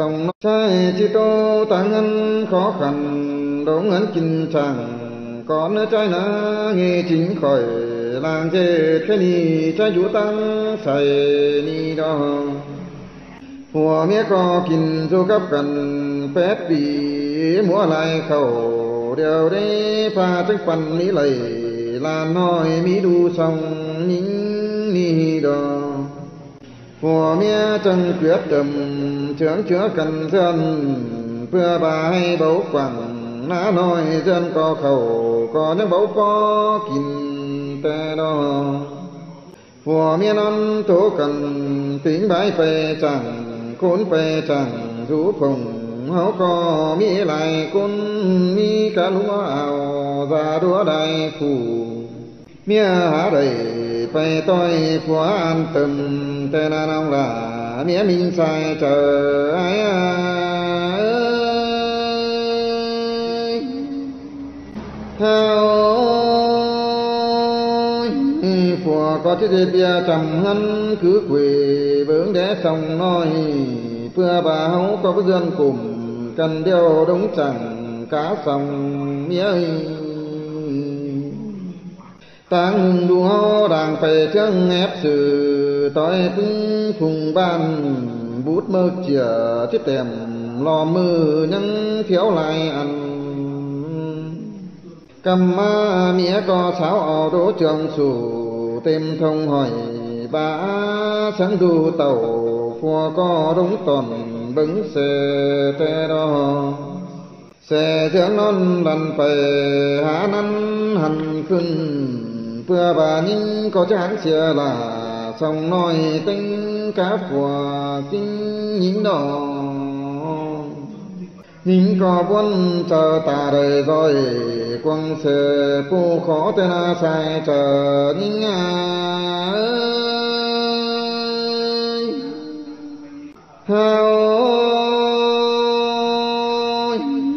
ສອງນ້ອຍຊາຍຊິໂຕຕາງເງິນຂໍຂັນ ດົງເງິນກິນຊ່າງ ກ່ອນເນື້ອໃຈນາເງຈິງຂ້ອຍ ລາງເຈດແຄ່ນີ້ຈະຢູ່ຕັ້ງໃສນີ້ດອກ. ຜົວເມຍກໍກິນສູ່ກັບກັນແປດປີ ມົວຫຼາຍເຂົ້າດຽວເດ້ ພາຈັ່ງປັນມີໄຫຼ ຫຼານນ້ອຍມີດູສອງຍິງນີ້ດອກ. ຜົວເມຍຈັ່ງກຽດດຳ ເຊື່ອງເຈື່ອກັນເທື່ອນ ເພື່ອບໍ່ໃຫ້ເບົາກວ້າງ ໜ້ານ້ອຍເທື່ອນກໍເຂົ້າ ກໍຍັງເບົາພໍກິນແຕ່ດອກ. ຜົວເມຍນອນໂທກັນ ຕິງບາຍໄປຈ້າງ ຄົນໄປຈ້າງສູ່ພົງ ເຮົາກໍມີຫຼາຍຄົນ ມີກະລັວເອົາ ສາດັວໄດ້ຜູ້ ເມຍຫາໄດ້ໄປຕ່ອຍຜົວອັນເຕີມ ແຕ່ນານ້ອງຫຼ້າ ເມຍມິງຊາຍເຈົ້າອ້າຍເອີຍ. ເຮົາ ຜົວກໍຊິໄດ້ເບຍຈຳເຮືອນຄືເກວເບິ່ງແດ່ສອງນ້ອຍ ເພື່ອວ່າເຮົາກໍບໍ່ເຊື່ອນກົມກັນດຽວດົງຈັງກາສອງເມຍເອີຍ. ຕາງໜຶ່ງດູເຮົາດ່າງໄປເທິງແອບຊື່ ຕ່ອຍປຶ້ງພຸງບ້ານ ບູດເມີກເຈຍທີ່ແຕ້ມລ້ອມມືຍັງຖ້ຽວຫຼາຍອັນ ກຳມາເມຍກໍສາວເອົາໂດເຈືອງສູ້ ເຕັມທົ່ງຫ້ອຍບາສັງດູເຕົ້າ ຜົວກໍລົງຕອນເບິ່ງແສແຕ່ດອກ. ແສເທື່ອງນອນຫຼັນໄປຫານັ້ນຫັນຂຶ້ນ ເພື່ອວ່າຍິງກໍຈາງເສຍຫຼ້າ ສອງນ້ອຍເຕັງກະພວກຈິງຍິງດອກ. ຍິງກໍບົນເຈົ້າຕາໄດ້ຮ້ອຍກວາງແສ ຜູ້ຂໍແຕ່ນາຊາຍເຈົ້າຍິງອາຍ. ເຮົາ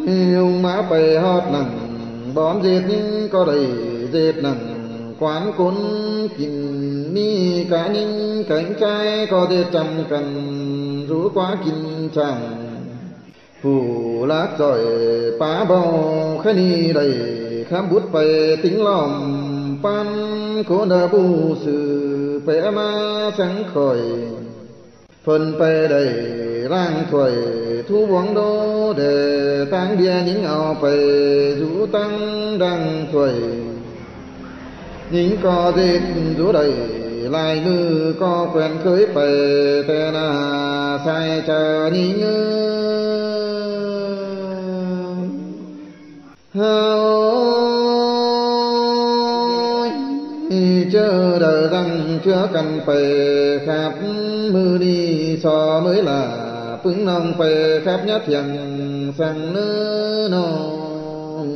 ໂອ້ຍ ລົງມາໄປຮອດນັ້ນ ບ່ອນເຈັດຍິງກໍໄດ້ເຈັດນັ້ນ ກວານຄົນກິນ ມີກະຍິງແຂງໃຈກໍເຈັດຈຳກັນ ສູ່ກວ່າກິນຊ່າງ ຜູ້ລັກຈ້ອຍປາເບົາຄະນີໄດ້ ຄຳບຸດໄປຕິງລ້ອມ ປັນຄົນດາບູຊື່ ໄປມາສັງຂ້ອຍ ເພິ່ນໄປໄດ້ລ້າງຖ້ວຍ ຖູບ່ວງໂດແດ່ ຕາງເບຍຍິງເອົາໄປຢູ່ຕັ້ງດັງຖ້ວຍ ຍິງກໍເດັກຢູ່ໄດ້ຫຼາຍມື້ ກໍແຂວນເຄີຍໄປແຕ່ນາຊາຍເຈົ້າຍິງເອີຍ. ເຮົາເຈີໄດ້ລັງເທື່ອກັນໄປຄັບ ມື້ນີ້ຊໍເມີຍຫຼ້າ ປຶ້ງນ້ອງໄປຄັບຍາທ່ຽງສັງເນີນ້ອງ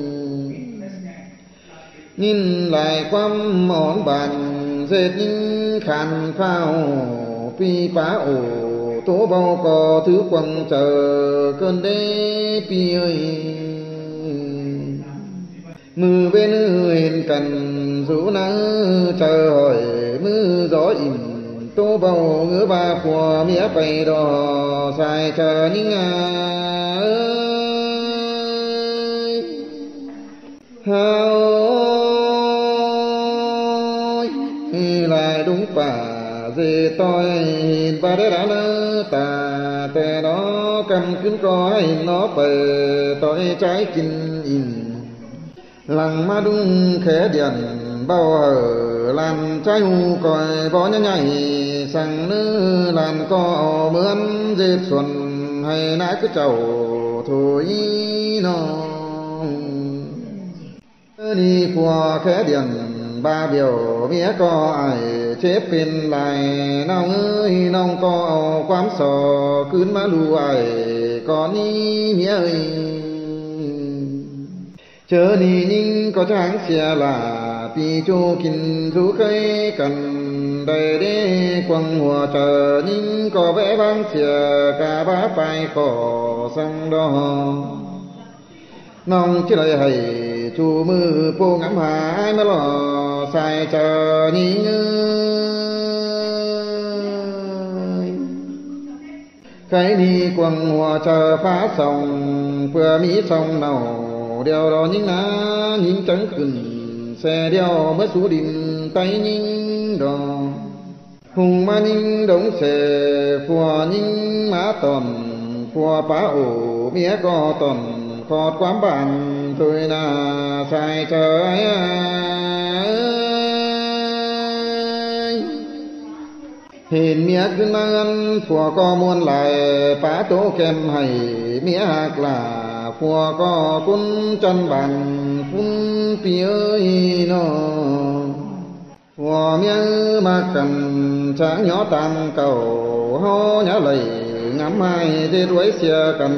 ຍິນຫຼາຍຄວາມອ່ອນບານ ເສດຍິງຂານພ້າວ ປີປາໂອ ໂຕເບົາກໍຖືກວາງເຈີ ເກີນເດປີເອີຍ. ມື້ເວັນເຫັນກັນສູ່ນາເຈົ້າຫ້ອຍ ມື້ຈໍອີ່ມ ໂຕເບົາເງືອວ່າຜົວເມຍໄປດອກ ຊາຍເຈົ້າຍິງອາຍ. ເຮົາ ຫຼາຍດຸງປ່າເສດຕ່ອຍ ເຫັນປາໄດ້ລະເນີຕາ ແຕ່ນອກຳຂຶ້ນກໍໃຫ້ນອໄປ ຕ່ອຍໃຈກິນອີ່ມ ຫຼັງມາດຸງແຂດຽນ ເບົາເຫີ ຫຼານໃຈຫູກ່ອຍ ບໍ່ຍະໃຫຍ່ສັງເນີ ຫຼານກໍເອົາເໝືອນເຈັດສ່ວນ ໃຫ້ນາຄືເຈົ້າໂທອີນ້ອງ. ນີ້ຜົວແຄດຽນບາບຽວ ເມຍກໍອາຍເຈັບເປັນຫຼາຍ ນ້ອງເອີຍ ນ້ອງກໍເອົາຄວາມສໍຄືນມາລູອ້າຍ ກ່ອນນີ້ເມຍເອີຍ. ເຈີນີ້ຍິງກໍຈາງເສຍຫຼ້າ ປີຈູກິນຊູເຄີຍກັນ ໄດ້ເດ້ກວາງຫົວໃຈ ຍິງກໍແວະວາງເສຍ ກະບາປາຍຂໍສັງດອກ. ນ້ອງຈະໄດ້ໃຫ້ຊູມືໂປງອຳຫາຍມາຫຼໍ່ ຊາຍເຈົ້າຍິງເອີຍ. ໃຄນີ້ກວາງຫົວເຈົ້າຟ້າສ່ອງ ເພື່ອມີຊ່ອງເນົ່າ ດຽວລໍຍິງນາ ຍິງຈັງຂຶ້ນແຊດຽວ ເມື່ອສູ່ດິນໄຕຍິງດອກ ຮຸ່ງມາຍິງດົງແຊ ຜົວຍິງມາຕອນ ຜົວປາໂອ ເມຍກໍຕອນ ຂອດຄວາມບ້ານໂດຍໜ້າຊາຍເຈົ້າ. ເຫັນເມຍຂຶ້ນມາເຮືອນ ຜົວກໍມ່ວນຫຼາຍ ປາໂຕແກ້ມໃຫ້ເມຍຮັກຫຼ້າ ຜົວກໍກຸນຈັນບານພຸ້ນ ປີເອີຍເນາະ. ຜົວເມຍມັກກັນ ຈະຍໍຕາມເກົ່າ ເຮົາຢ່າໄຫຼງາມຮ້າຍ ເຮັດໄວ້ເສຍກັນ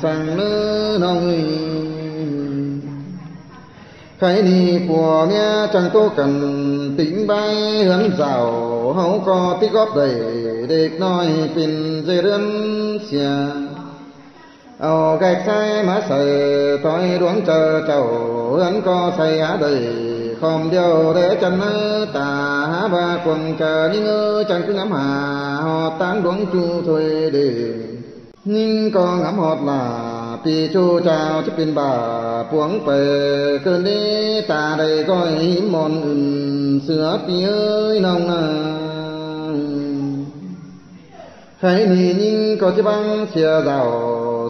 ສັ່ງເນີນ້ອງເອີຍ. ໃຄນີ້ຜົວເມຍຈັ່ງໂຕ້ກັນ ຕິງບາຍເຮືອນສາວ ເຮົາກໍຕິກອບໄດ້ ເດັກນ້ອຍເປັນເຈເລື່ອນເສຍ ເອົາແກກຊາຍມາໃສ່ ຕ່ອຍດວງໃຈເຈົ້າ ເຮືອນກໍໃສ່ຫາໄດ້ ຄອມດຽວແລຈັນເນີຕາ ຫາວ່າກວາງຈະຍິງເອີຍ ຈັ່ງຄືງາມຫາ ຮອດຕາງດວງຈູຖ້ວຍເດ ຍິງກໍງາມຮອດຫຼ້າ ປີຈູເຈົ້າຈະເປັນບ້າ ປວງໄປເກີນເດ ຕາໄດ້ກ້ອຍຫິມໝອນອື່ນ ເສືອປີເອີຍນ້ອງນາງ. ໃຄນີ້ຍິງກໍຈະບັງເສຍເຈົ້າ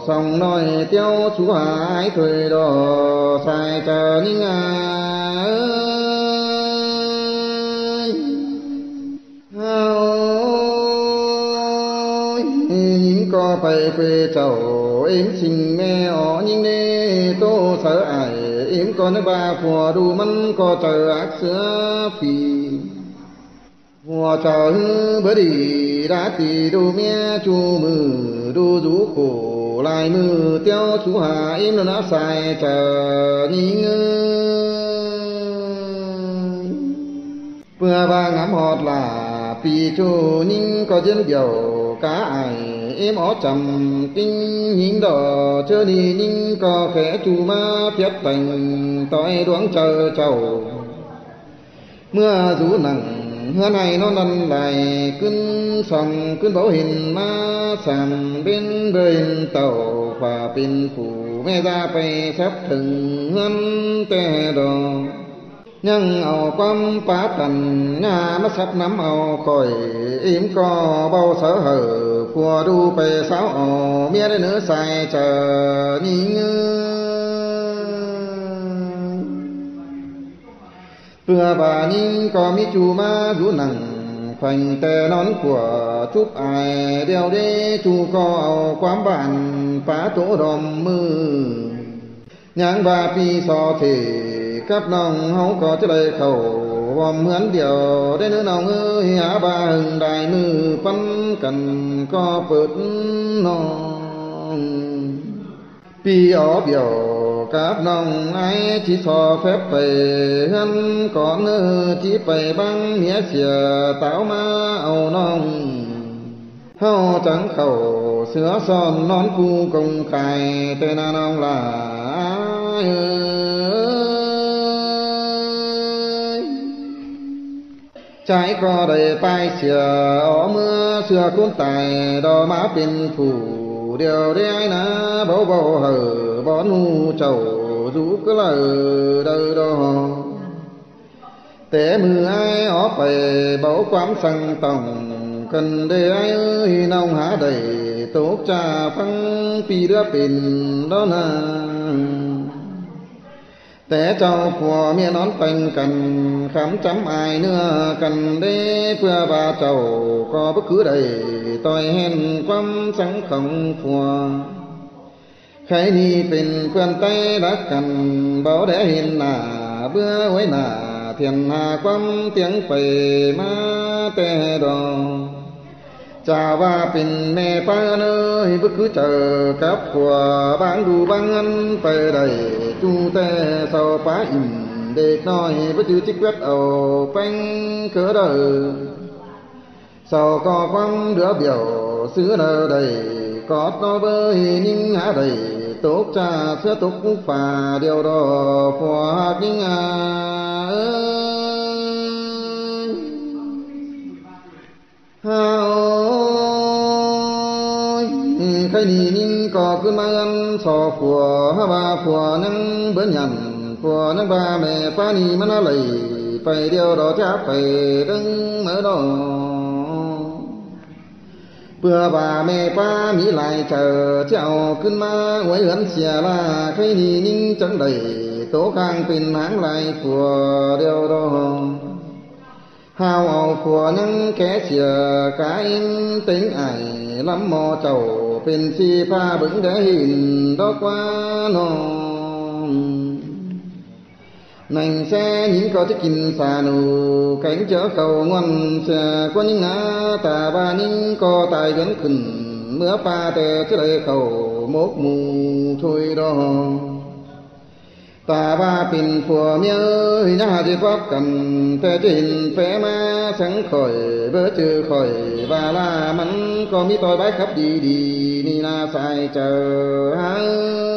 ສ່ອງນ້ອຍຕຽວສູ່ຫາຍຖ້ວຍດອກ ຊາຍເຈົ້າຍິງເອີຍ. ເຮົາຍິງກໍໄປເປເຈົ້າ ເອັງຊິງແມ່ອໍຍິງເນ ໂຕເສີອາຍ ເອັງກໍນຶກວ່າຜົວດູມັນກໍເຈີອັກເສືອຜີ ຜົວເຈົ້າຫືອບໍ່ດີ ດາຕີດູເມຍຈູມື ດູດູໂຄຫຼາຍມື ຕຽວຊູຫາເອັມລະນະຊາຍຈະຍິງເອີຍ. ເພື່ອວ່າງາມຮອດຫຼ້າ ປີໂຈຍິງກໍເຢັນດຽວ ກາອາຍເອັມອໍຈຳຕິງຍິງດອກ ເຈີນີ້ຍິງກໍແຂຈູມາພຽບແຕ່ງ ຕ່ອຍດວງໃຈເຈົ້າ. ເມື່ອຢູ່ນັ່ງເຮືອນໃຫ້ນອນນັ້ນຫຼາຍ ຂຶ້ນຊ່ອງຂຶ້ນເບົາເຫັນມາສາມເປັນເບິ່ນເຕົ້າ ວ່າເປັນຜູ້ແມ່ຢາໄປສັບເຖິງເຮືອນແຕ່ດອກ ຍັງເອົາຄວາມປາຕັນຍາມາສັບນຳເອົາຂ້ອຍ ເອັມກໍເບົາເສີເຫີ ຜົວດູໄປສາວເອົາເມຍໄດ້ເນີຊາຍຈະຍິງເອີຍ. ເພື່ອວ່າຍິງກໍມີຈູມາຢູ່ນັ່ງ ແຂວງແຕ່ນອນກວ່າຈຸບອາຍດຽວເດ ຈູກໍເອົາຄວາມບ້ານປາໂຕດອມມື ຍາງວ່າປີຊອເທ ກັບນ້ອງເຮົາກໍຈະໄດ້ເຂົ້າຮ່ວມເຮືອນດຽວ ໄດ້ເນີນ້ອງເອີຍ ຫາວ່າຫຶງໄດ້ມື້ປັນກັນກໍເປີດນ້ອງ. ປີອໍບຽວກັບນ້ອງອາຍ ຈີຊອແຟບໄປເຮືອນກ່ອນເນີ ຈີໄປບັງເມຍເສຍ ຕາວມາເອົານ້ອງ ເຮົາຈັ່ງເຂົ້າເສືອຊ້ອນນອນຄູ່ກົງກາຍ ແຕ່ນານ້ອງຫຼ້າເອີຍ. ໃຈກໍໄດ້ປາຍເສຍ ເອົາເມືອເສືອຄົນຕາຍ ດອກມາເປັນຜູ້ດຽວໄດ້ນາ ເບົາເບົາເຫີ ບໍ່ຮູ້ເຈົ້າຢູ່ກະເລີໃດດອກ. ແຕ່ມື້ອ້າຍອອກໄປ ເບົາຄວາມສັ່ງຕ້ອງ ຄັນໄດ້ອ້າຍເອີຍ ນ້ອງຫາໄດ້ຕົກຈາກຟັງ ປີເຫຼືອເປັນດອກນາ. ແຕ່ເຈົ້າຜົວເມຍນອນແຕ່ງກັນ ຄຳຈຳອາຍເນື້ອກັນເດ້ ເພື່ອວ່າເຈົ້າກໍບໍ່ຄືໄດ້ ຕ່ອຍແຮ່ນຄວາມສັງຂອງຜົວ ໃຄນີ້ເປັນເພື່ອນໄຕ້ລັກກັນ ເບົາແດເຫັນໜ້າ ເບື່ອໄວ້ໜ້າ ທຽນຫາຄວາມຕຽງໄປມາແຕ່ດອກ. ຈາວ່າເປັນແມ່ປ້າເນີຍ ບໍ່ຄືເຈົ້າກັບຜົວ ບາງດູບາງອັນໄປໄດ້ ຈູແຕ່ເຊົາປາອີ່ມ ເດັກນ້ອຍບໍ່ຈື່ຈິກແວັດເອົາແປ້ງເກີດເດີ ເຊົາກໍຄວາມເດືອບຽວ ຊື້ເດີໄດ້ກອດເນາະເບີຍ ຍິງຫາໄດ້ຕົກຈາກເສືອຕົກໝູ່ປ່າ ດຽວດອກຜົວຮັກຍິງອາຍ. ເຮົາ ໄອ້ໜີ່ນິງກໍຂຶ້ນມາເຮືອນຊອກຜົວ ຫາວ່າຜົວຍັງບໍ່ຍັນ ຜົວຍັງວ່າແມ່ປ້ານີ້ມັນລະໄຫຼໄປດຽວດອກ ຈະໄປເຖິງເມືອດອກ ເພື່ອວ່າແມ່ປ້າມີຫຼາຍໃຈ ຈະເອົາຂຶ້ນມາໄວ້ເຮືອນເສຍລາ ໄອ້ໜີ່ນິງຈັ່ງໄດ້ໂຕຂ້າງເປັນຫາງຫຼາຍຜົວດຽວດອກ. ຫາວເອົາຜົວຍັງແກ່ເສຍກາຍເຕັງອ້າຍ ລຳໝໍເຈົ້າເປັນສີພາເບິ່ງແດ່ເຫັນດອກວ່ານ້ອງ ໃນແຊຍິງກໍຈະກິນສາໜູ ແກງເຈີເຂົ້າງ່ວນເສຍກວ່າຍິງນາ ຕາວ່າຍິງກໍຕາຍເດືອນຂຶ້ນ ເມືອປ່າແຕ່ຈະໄດ້ເຂົ້າໝົກໝູ່ຖ້ວຍດອກ. ຕາວ່າເປັນຜົວເມຍເອີຍ ຢ່າຫາຊິບອກກັນ ແຕ່ຈະເຫັນແປມາສັງຂ້ອຍ ເບີຈື່ຂ້ອຍວ່າລາ ມັນກໍມີຕໍ່ບາຍຂັບດີໆ ນີ້ນາສາຍເຈົ້າ.